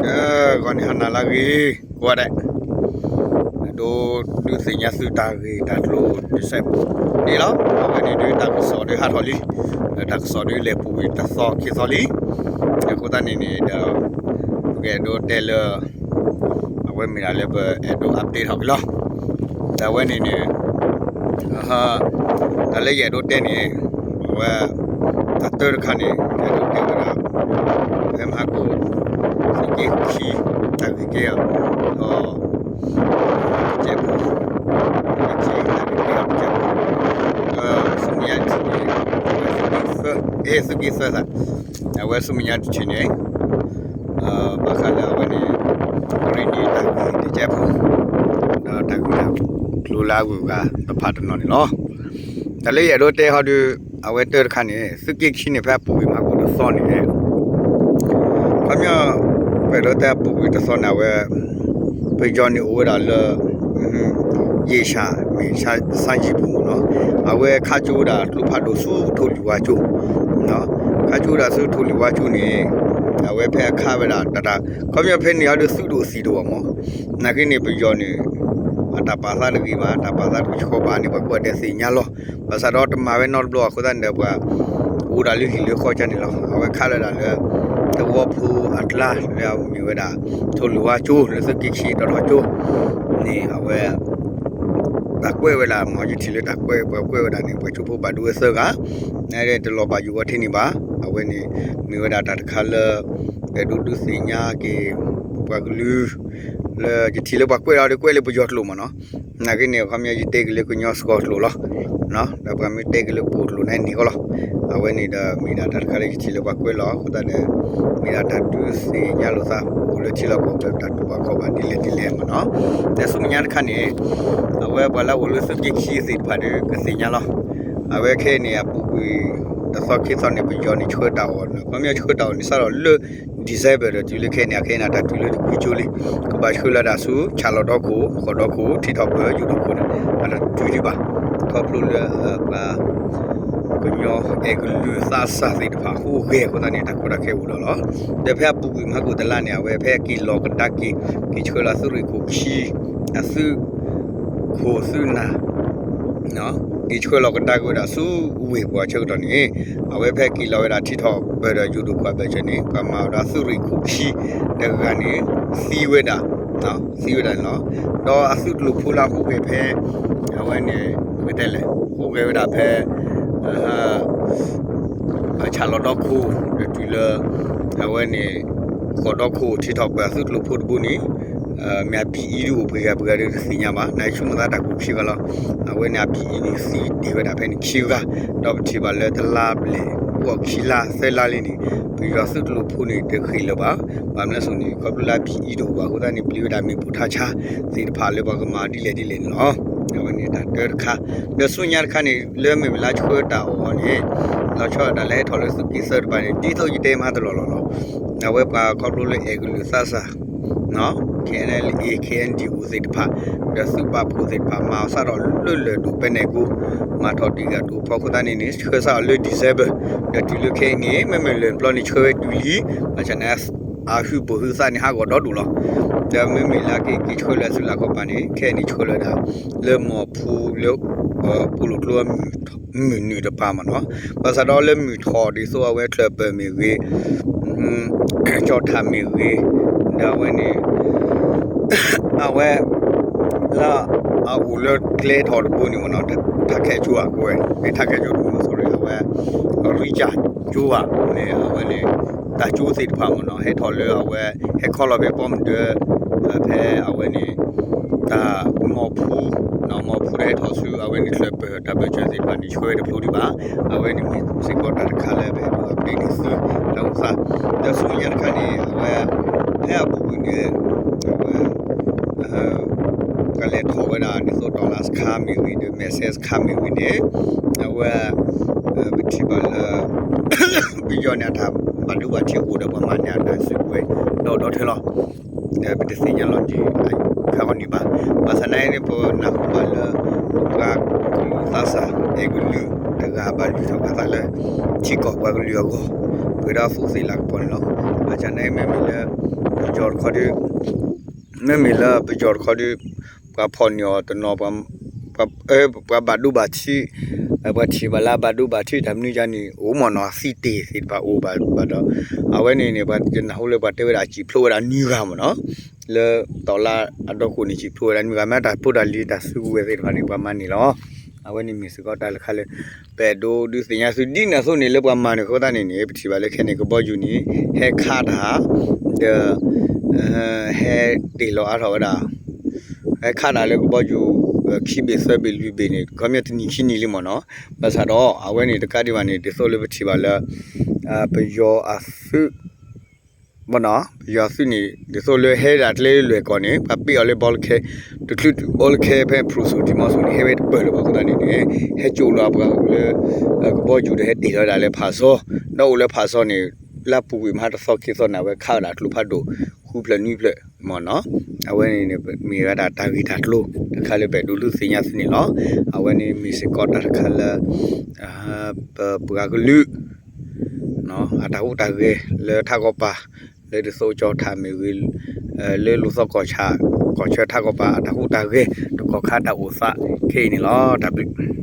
ကဲ, ဂီၤနံၤဟါနၤလၢအဂ့ၤ, ကိးဂၤဒဲး, အဲၣ်ဒိးဒုးသ့ၣ်ညါသုတၢ်ဂ့ၢ်တၢ်ကျိၤတစဲးဖိန့ၣ်လီၤ. အဝဲန့ၣ်ဒုးတၢ်ကစီၣ်ဒုးဟးထီၣ်လံ, တၢ်ကစီၣ်ဒုးလဲၤပူၤကွံာ်တသီခံသီလံ. အဃိသတးန့ၣ်န့ၣ်ဒီး ပကအဲၣ်ဒိးတဲလၢ အဝဲမ့ၢ်ဒၣ်လၢပအဲၣ်ဒိး update ထီၣ်က့ၤလီၤ. ဒီးအဝဲန့ၣ်န့ၣ် တၢ်လၢယအဲၣ်ဒိးတဲန့ၣ် အဝဲ တၢ်တၢတခါန့ၣ် ယအဲၣ်ဒိးတဲဝဲဒၣ် ဖဲမဟါကိၣ် သုးက့ခံ တၢ်ဂ့ၢ်ကဲအီၤ ဒီး တကဲးဖိ တကဲးဖိ တၢ်ဂ့ၢ်ကဲအီၤတကဲးဖိ ဒီးဆူမဲာ်ညါတထံၣ်န့ၣ် သုးက့သၢ အဲ သုးက့သၢသး အဝဲဆူမဲာ်ညါတထံၣ်န့ၣ် ဘၣ်ဃးလၢအဝဲန့ၣ် ရ့န့ၢ်တၢ်ဂ့ၢ်တကဲးဖိ ဒီးတၢ်ဂ့ၢ်တၢ်ကျိၤလၢအဂုၤအဂၤတဖၣ်တနီၤန့ၣ်လီၤ. တၢ်လၢယအဲၣ်ဒိးတဲဟီဒုး အဝဲတၢတခါန့ၣ် သုးက့ခံန့ၣ် ဖဲအပူၤကွံာ်မဟါကိၣ်တသီန့ၣ် ခီပညီ ပအဲၣ်ဒိးတဲအပူၤကွံာ်တသီန့ၣ် အဝဲ ပယီၤန့ၣ်အိၣ်ဝဲဒၣ်လၢ ယ့ၣ်ၡၣ် မ့ၢ်ဆါယံၤပူၤမ့ၢ်နီၤ, အဝဲခးကၠိဝဲဒၣ်ကျိဖးဒိၣ်ဆူထိၣ်လွံၢ်ဝါကၠိ, ခးကၠိဝဲဒၣ်ဆူထိၣ်လွံၢ်ဝါကၠိန့ၣ် အဝဲဖဲအခးဝဲဒၣ်တၢ်တၢ် ခီပညီဖဲန့ၣ်အီၤဒုးသုးဒိၣ်သံၣ်ဒိၣ်ဘၣ်မ့ၢ်, နာ်က့န့ၣ် ပယီၤန့ၣ် အတၢ်ပာ်သးတဂ့ၤဘၣ်, တၢ်ပာ်သးတဂ့ၤဆှီဘၣ်န့ၣ် ပှၤကိးဂၤဒဲးသ့ၣ်ညါလီၤ. ဘၣ်ဆၣ်ဒီးတမၤဝဲနီတဘျီအဃိသတးန့ၣ်ဒီး ပှၤအိၣ်ဒၣ်လၢဟံၣ်လၢဃီကါန့ၣ်လီၤ. အဝဲခးလၢဒၣ်လၢ သဝီဖိအကျါလၢအမ့ၢ်ဝဲဒၣ် ထိၣ်လွံၢ်ဝါကၠိ လၢသုးက့ခံတီၤထီကၠိန့ၣ် အဝဲ တၢ်ကွဲးဝဲဒၣ်မ့ၢ် ယထံၣ်လၢတၢ်ကွဲး ပှၤကွဲးဝဲဒၣ်န့ၣ် ပှၤကၠိဖိဘၣ်ဒိဝဲသၢဂၤ, နတလီၤဘၣ်ယိၣ်ဝဲထဲန့ၣ်ဘၣ်. အဝဲန့ၣ် မ့ၢ်ဝဲဒၣ်တၢ်တခါလၢ အဲၣ်ဒိးဒုးသ့ၣ်ညါက့ၤ ပပှၤကလုာ် လၢယထံၣ်လၢပှၤကွဲးအီၤဒီးကွဲးလၢပယီၤကျိာ်မ့ၢ်နီၤ, နာ်က့န့ၣ် ခီပညီယတဲက့ၤလၢကညီစှီၤကျိာ်လီၤ. ဒီးပှၤမ့ၢ်တဲက့ၤလၢပှိၢ်ကျိာ်န့ၣ်န့ၣ်ကီးလီၤ. အဝဲန့ၣ်ဒီးမ့ၢ်ဒၣ်တၢ်တခါလၢယထံၣ်လၢပှၤကွဲးလီၤအဃိသတးဒီး မ့ၢ်ဒၣ်တၢ်ဒုးသ့ၣ်ညါလိာ်သးအိၣ်လၢထံလီၢ်ကီၢ်ပူၤလၢတၢ်တူၢ်ဘၣ်ခီၣ်ဘၣ်ဒ်လဲၣ်ဒ်လဲၣ်မ့ၢ်နီၤ. ဒီးဆူမဲာ်ညါတခါန့ၣ် အဝဲပှၤလၢအအိၣ်လၢသုးက့ခံသ့ၣ်တဖၣ်ဒီးကသ့ၣ်ညါလီၤ. အဝဲခဲအံၤန့ၣ် အပူၤကွံာ်တသီခံသီန့ၣ် ပယီၤန့ၣ်ဆှၢတၢ်အီၣ်န့ၣ် ခီပညီဆှၢတၢ်အီၣ်န့ၣ် စးထီၣ်လၢ December ဒီးတုၤလၢခဲအံၤန့ၣ် အခဲအံၤန့ၣ် တၢ်တုၤလၢတကွံကၠိလံ. ကဘၣ်ဆှၢလီၤဒၣ်ဆူ ဆၣ်လီၤဒီခိၣ် ဃိးဒီခိၣ် ထံထီၣ်ပၢၤ ယူၤဒိၣ်ခိၣ်န့ၣ် အတတုၤဒံးဘၣ်. ခီဖျိလၢ ပှၤ ကညီအဲၣ်ကလုာ်သးစၢ်သ့ၣ်တဖၣ်ဟူးဂဲၤအဃိသတးန့ၣ် တၢ်ကီတၢ်ခဲအိၣ်ဒီးလီၤ. ဒီးဖဲအပူၤကွံာ်မဟါကိၣ်တလါန့ၣ် အဝဲဖဲက့ၤလီၤကဒါက့ၤ က့ၤဆှၢလီၤသုးရ့ၣ်ခိၣ်ခံ အသုးခိၣ်သုးနၢ် က့ၤဆှၢလီၤကဒါက့ၤဝဲဒၣ်ဆူဝ့ၢ်ပူၤအဆၢကတီၢ်န့ၣ် အဝဲဖဲက့ၤလီၤဝဲဒၣ်ထံထီၣ်ပၢၤဒီးယူၤဒိၣ်ခိၣ်အဘၢၣ်စၢၤန့ၣ် ပှၤမၤဝဲဒၣ်သုးရ့ၣ်ခိၣ်ခံတဂၤန့ၣ် သံဝဲဒၣ် သံဝဲဒၣ်န့ၣ်လီၤ. ဒီးအသုးကျိၤဖိလၢအဟူးဂဲၤဖဲ အဝဲန့ၣ် ပကတဲလဲၣ် ဟူးဂဲၤဝဲဒၣ်ဖဲ ဆၣ်လီၤဒီခိၣ် ဒီးတုၤလၢ အဝဲန့ၣ် ဃိးဒီခိၣ်ထံထီၣ်ပၢၤအသုးကျိၤဖိတဘိန့ၣ် မ့ၢ်အဘံၣ်အံၤဒုးအိၣ်ပှဲၤဂၤပှဲၤဂၤဒီးတသ့ၣ်ညါဘၣ်. နဆူမသးတၢ်ကူၣ်ခံဂၤလီၤ. အဝဲန့ၣ်အဘံၣ်အံၤန့ၣ်သံတ့ၢ်ဝဲဒၣ်ဖဲန့ၣ်ခံဂၤ, ဒီးပထံၣ်ဘၣ်လၢတလါဘျဲၣ် ဂီၢ်ခံလါသၢလါလံန့ၣ် ပယီၤသုးကျိၤဖိန့ၣ်တဃ့ၢ်လၢၤဘၣ်. ဘၣ်မနုၤအဃိန့ၣ် ခီဖျိလၢအဘံၣ်အံၤတအိၣ်ဘၣ်အဃိသတးန့ၣ် ပျံၤဝဲဒၣ်မ့ၣ်ပိၢ်ထါဆါသ့ၣ်တဖၣ်လၢပှၤကမၤဒ်လဲၣ်ဒ်လဲၣ်န့ၣ်လီၤ. အဝဲန့ၣ်တၢ်တၢတခါ, ဒီးဆူညါတခါန့ၣ် လၢမ့ၢ်ဝဲလၢဆှၢတၢ်အီၣ်န့ၣ် လီၤဆီဒၣ်တၢ်လၢဟဲထီၣ်လၢသုးက့သၢတဖၣ်န့ၣ် ဒ်သိးယတဲမးတလီၢ်လီၢ်လီၤ. အဝဲပှၤခီဖျိလၢအဲၣ်ကလုာ်သးစၢ် KNLA KNDO သ့ၣ်တဖၣ် ဒီးသုးပာ်ဖှိၣ်သ့ၣ်တဖၣ် မၤအီၤစးထီၣ်လၢလၢၢ်ဒိၣ်ပဲၤနဲၣ်ကိ မၤထီၣ်တံၢ်ဂၤတိၤဖီခိၣ်သတးန့ၣ်န့ၣ် ဆှၢစးအီၤလၢ December ဒီးတုၤလၢခဲအံၤန့ၣ် မ့မ့ၢ်လၢၢ်ပျီန့ၣ်ဆှၢဝဲတုၤလံ, ဘၣ်ဆၣ်န့ၣ် အဟုးပိာ်ဟုးသးန့ၣ်ဟးဂီၤဒီဒိၣ်လီၤ. ဒီးမ့မ့ၢ်လၢက့ၤက့ၤဆှၢလၢအစုလၢခီပၤန့ၣ် ခဲအံၤန့ၣ်ဆှၢလၢဒၣ် လၢမီၢ်ဖူလၢ ပူလိာ်ကျိအမုၢ်နုာ်တပၤမ့ၢ်နီၤ, ဘၣ်ဆၣ်ဒီးလၢမုၢ်ထီၣ်ဒ်သိးအဝဲချၢၣ်ပၢၢ်မ့ၢ်ဂ့ၤ ကၠီၣ်ထၣ်မ့ၢ်ဂ့ၤ, ဒီးအဝဲန့ၣ် အဝဲ လၢအအိၣ်လၢကျဲထီၣ်တဘိန့ၣ်မ့ၢ်နီၤ, ထးခဲကၠိဧါ ကဝဲ မ့ၢ်ထးခဲကၠိတဘိ sorry အဝဲ ရံကၠၣ်ကၠိဧါ မ့ၢ်အဝဲန့ၣ် တၢ်ကၠိသ့ၣ်တဖၣ်မ့ၢ်နီၤ ဟဲထီၣ်လၢအဝဲ ဟဲခီလီၤဖဲပီမုၢ်ဒၢ ဖဲအဝဲန့ၣ် တၢ်မီၢ်ဖူ မီၢ်ဖူဒီးဟဲထီၣ်ဆူ အဝဲန့ၣ်ချၢၣ်ပၢၢ်တၢ်ဘၢၣ်စၢၤသ့ၣ်တဖၣ်န့ၣ် ဆှၢဝဲတဖျိဒံးဘၣ်. အဝဲန့ၣ်မ့ၢ်စ့ၢ်ကီးတၢ်တခါလၢပအဲၣ်ဒိး update န့ၣ်သုတၢ်အိၣ်သး, ဒီးဆူညါတခါန့ၣ် အဝဲ ဖဲအပူၤကွံာ်န့ၣ် အဝဲ ပှၤလဲၤထီၣ်ဝဲဒၣ်ဒ်သိး dollar စခါမ့ၢ်ဂ့ၤ ဒီး message စခါမ့ၢ်ဂ့ၤန့ၣ် အဝဲ ပထံၣ်ဘၣ်လၢ ပယီၤန့ၣ်အတၢ်ဘၣ်ဒိဘၣ်ထံးအိၣ်ဒီးပှၤမၤန့ၢ်အတၢ်စုကဝဲၤဒီးဒီထဲလီၤ. ဒီးပတသ့ၣ်ညါလီၤတံၢ်ခါဂီၤန့ၣ်ဘၣ်. ဘၣ်ဆၣ်နာ်အံၤန့ၣ် ပနၢ်ဟူဘၣ်လၢ ပပှၤကလုာ်သးစၢ် အဲၣ်ကလုာ်တဂၤဘၣ်လုၢ်ထီၣ်ပှၤသးလၢ ထံကီၢ်ပှၤကလုာ်အဂီၢ် ပှဲၤဒီးသူးသ့ၣ်လၤကပီၤန့ၣ်လီၤ. ဘၣ်ဆၣ်နာ်အံၤမ့မ့ၢ်လၢ ပ ပယီၤတခီဒီး မ့မ့ၢ်လၢပယီၤတခီဒီး ပှၤဖီၣ်န့ၢ်အီၤတနီၤ ပှၤဘၣ်ဒိဘၣ်ထံး, ပှၤထံၣ်ဘၣ်လၢအဘၣ်ဒိဘၣ်ထံးတၢ်မနုၤယါန့ၣ် အိၣ်မ့ၢ်နီၤ သံတ့ၢ်သ့ၣ်တဖၣ်အိၣ်ဘၣ်ဒီး အဝဲန့ၣ်န့ၣ် ပှၤနၢ်ဟူလၢပှၤတဲဝဲဒၣ်စံၣ်ဖျိးဝဲဒၣ်နွံဂၤမ့ၢ်နီၤ, လၢတီၤလါအဒီခိၣ်န့ၣ် စံၣ်ဖျိးဝဲဒၣ်နွံဂၤ မ့ၢ်တၢ်ဖိတၢ်လံၤတၢ်စုကဝဲၤသ့ၣ်တဖၣ်န့ၣ် ပှၤမၤန့ၢ်လီၤ. အဝဲန့ၣ်မ့ၢ်စ့ၢ်ကီးတၢ်လၢခါလၢ ပအဲၣ်ဒိးဒုးသ့ၣ်ညါသုဒ်န့ၣ်အသိးန့ၣ် လၢပှၤမၤန့ၢ်အဃိသတးန့ၣ်န့ၣ် ပထံၣ်ဘၣ်လၢခဲန့ၣ် ကဘီယူၤန့ၣ် ဟဲခးတၢ် ဒီး ဟဲတ့ၢ်လီၤအါထီၣ်ဝဲဒၣ် ဟဲခးတၢ်လၢကဘီယူၤ ခံဘ့ၣ်သၢဘ့ၣ်လွံၢ်ဘ့ၣ်န့ၣ် ခီပညီတနံၣ်ခံနံၣ်လံမ့ၢ်နီၤ, ဘၣ်ဆၣ်ဒီး အဝဲန့ၣ်တကးဒံးဘၣ်န့ၣ် ဒ်သိးလၢပထံၣ်ဘၣ်လၢ ပယီၤအသုး ပယီၤအသုးန့ၣ် ဒ်သိးလၢဟဲဒၣ်ကျဲလွဲၢ်ကီၢ်န့ၣ် ပှၤပ့ၢ်အီၤလၢဘီလၢခဲ တချုးတုၤဘီလၢခဲဖဲဖရူစိၤထံမီၤစိၤန့ၣ် ဟဲဝဲတပၢၢ်လၢၤဘၣ်အဃိသတးန့ၣ်န့ၣ် ဟဲကၠိလီၤပှၤလၢ ကဘီယူၤဒီးဟဲတ့ၢ်လီၤဝဲဒၣ်လၢဖးစီ, ဒီးအိၣ်လၢဖးစီန့ၣ် လၢပူၤကွံာ်မဟါတသီခံသီန့ၣ် အဝဲခးဝဲဒၣ်ကျိဖးဒိၣ် ဃုဖျၢၣ်နွံဖျၢၣ်မ့ၢ်နီၤ, အဝဲန့ၣ်န့ၣ် မ့ၢ်ဝဲဒၣ်တၢ်ဂ့ၢ်တၢ်ကျိၤတခါလၢပအဲၣ်ဒိးဒုးသ့ၣ်ညါသုန့ၣ်လီၤ. အဝဲန့ၣ်မ့ၢ်စ့ၢ်ကီးတၢ်တခါလၢ ပပှၤကလုာ် အတၢ်ဟူးတၢ်ဂဲၤလၢထးကီၢ်ပၤ လၢဒ်သိးကၠီထးမ့ၢ်ဂ့ၤ လၢလူၤသီကီၢ်ဆၣ် ကီၢ်ဆၢထးကီၢ်ပၤ အတၢ်ဟူးတၢ်ဂဲၤ တကီၢ်ခါတၢ်အိၣ်သးခဲအံၤန့ၣ်လီၤ. တၢ်ဘျုး